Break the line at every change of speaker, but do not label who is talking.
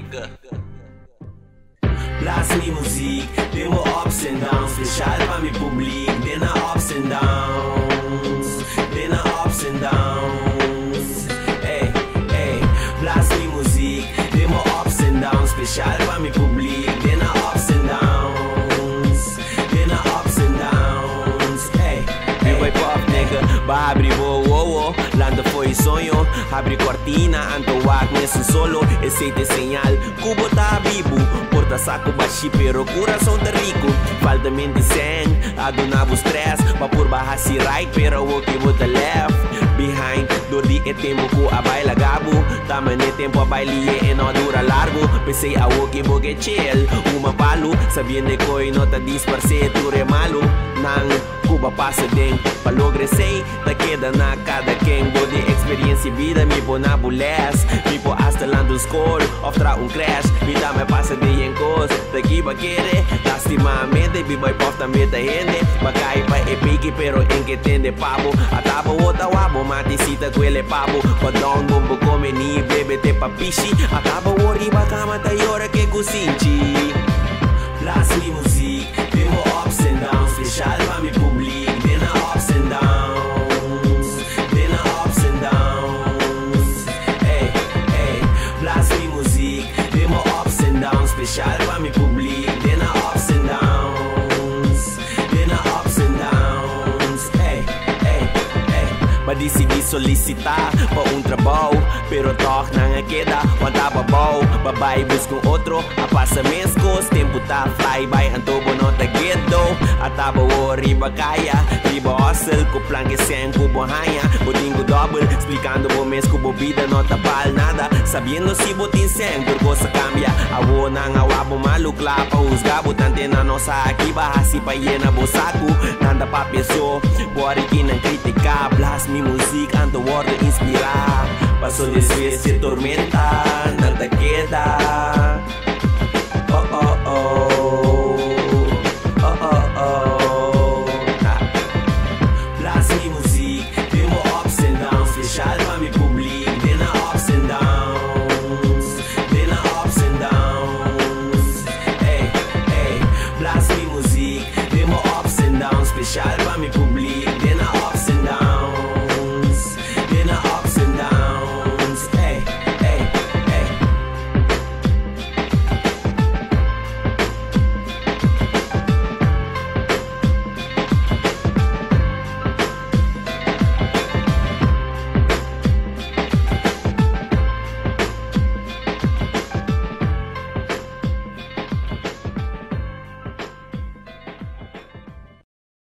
Nigga.
Blaas mi muziek, den bo ups and downs. Speciaal pa mi publiek, den nan ups and downs. Den nan ups and downs. Ey, ey. Blaas mi muziek, den bo ups and downs. Speciaal pa mi publiek, den nan ups and downs. Den nan ups and downs. Ey, ey.
Boy pop, nigga, ba habri bo wowo, lanta fo'i soño, habri cortina, anto wak mesun solo, esey ta e señal cu bo ta bibu, por ta saco bashi pero curason ta rico, falta mente sen, a duna bo stress, pa purba haci right pero awoki bo ta left behind, dor di e tempo cu a bay laga bo, ta mane tempo a bay lie e no a dura largo, p'esey awoki bo ke chill, huma palu, sabiendo e coy no ta disparce tur e malu nan. Ku bo pasa den pa logra esei ta keda na kada ken. Bo di eksperiencia bida mi por na bo les. Mi por hasta lanta un skol of traha un crash. Mi tambe pasa den yen kos ta ki bo kere. Lastimamente B-boy Puff tambe ta hende. Ba kai pa e piki pero en ke tende pa bo. Ata bo wota wa bo mati si ta duele pa bo. Pa down bo bo come ni bebe te pa pishi. Ata bo wor riba kama ta yora ke ku sinchi.
Blaas mi muziek, den bo ups and downs. Speciaal pa mi publiek, den nan ups and downs. Den nan ups and downs. Ey, ey. Blaas mi muziek, den bo ups and downs. Speciaal pa mi publiek, den nan ups and downs. Den nan ups and downs. Ey, ey, ey.
Ba disidí solisitá pa un trabou, pero tòg nan a keda wantá babou. Ba bai buska un otro, a pasa meskos. Tempu ta fly bai, anto bo no ta gedo. A taba wor riba kaya, riba hustle, ku plan ke sèn ku bo haña. Bo tin ku dòbel, splikando bo mes ku bo bida no ta bal nada. Sabiendo si bo tin sèn, tur kos a kambia. Awor nan a wak bo malu, kla pa husga bo. Tante nan no sa aki ba hasi pa yena bo saku. Nan ta papia so, por ki nan kritiká. Blast mi muzik, anto wòrdu inspirá. Paso despues dje tormenta, nan ta keda. Oh oh oh, oh oh oh. Ha.
Blaas mi muziek, den bo ups and downs. Speciaal pa mi publiek, den nan ups and downs. Den nan ups and downs. Ey, ey. Blaas mi muziek, den bo ups and downs. Speciaal pa mi publiek.